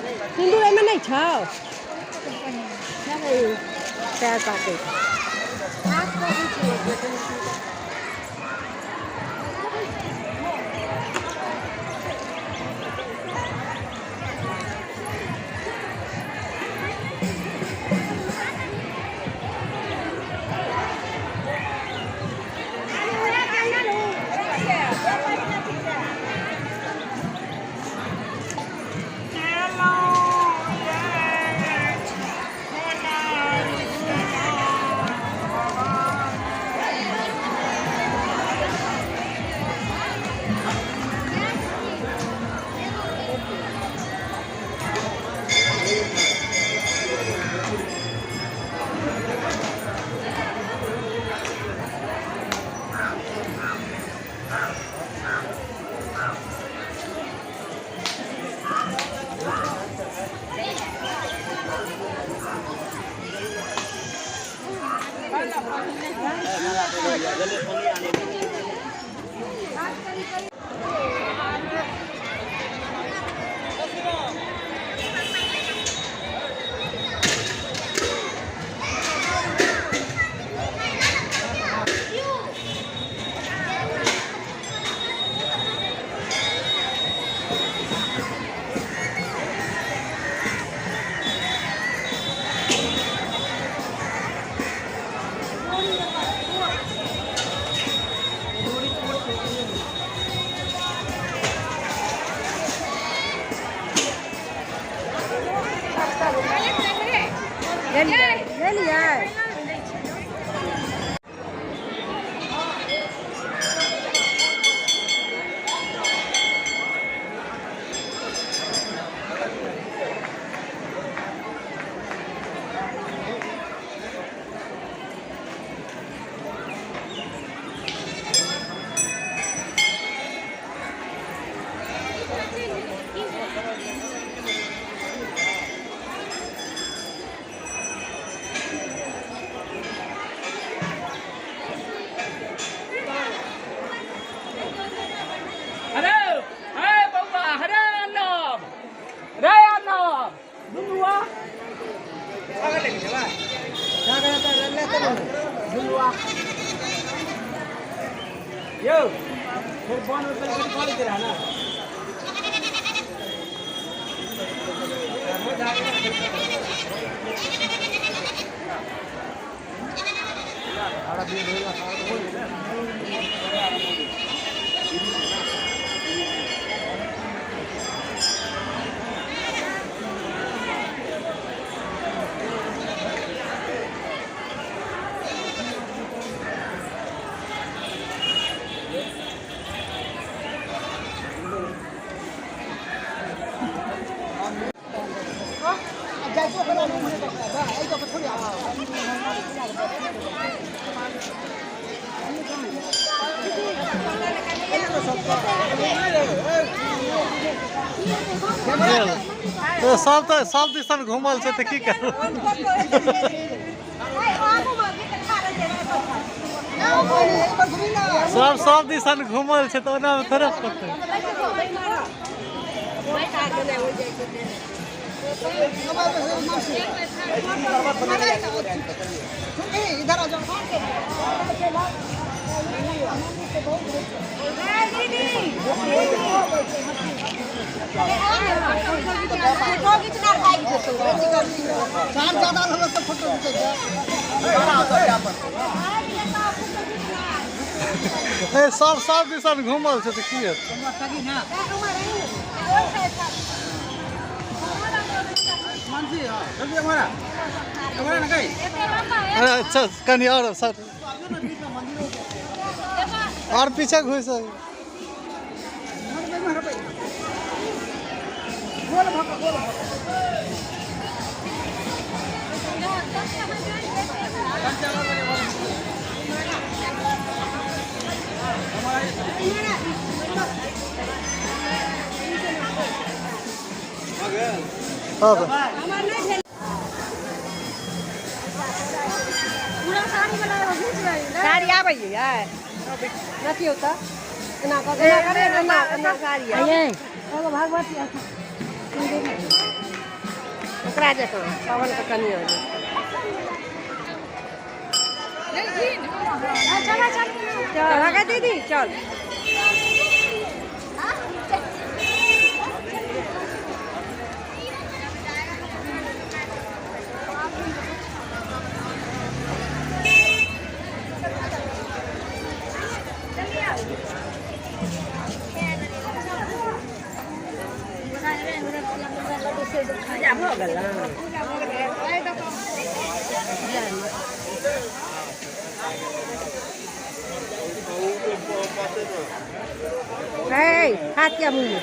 सिन्दूर एहिमे नहि छौ पैर पाकै लेलियै अरे ए बौआ हरे अर्णव रे अर्णव दुनुआ यौ फेर फोन में पहले कॉल दे रहा ना। तऽ सब तऽ सब दिसन घूमल छै तऽ की करू। सब सब दिसन घूमल छै तऽ ओना थोड़े पड़तै। ए सब सब दिसन घूमल छै तऽ की हेतै। अरे अच्छा कनि आओर सर आओर पीछे घुस। हाँ तो साड़ी आबै यै रखियौ तऽ एना कऽ एना करे एना एना साड़ी आबै। एगो भगवती। ओकरा जकाँ पवनके कनिया जे। चल आगे दीदी चल। पूजा भऽ गेल। हे, हाथ क्या मुँह में?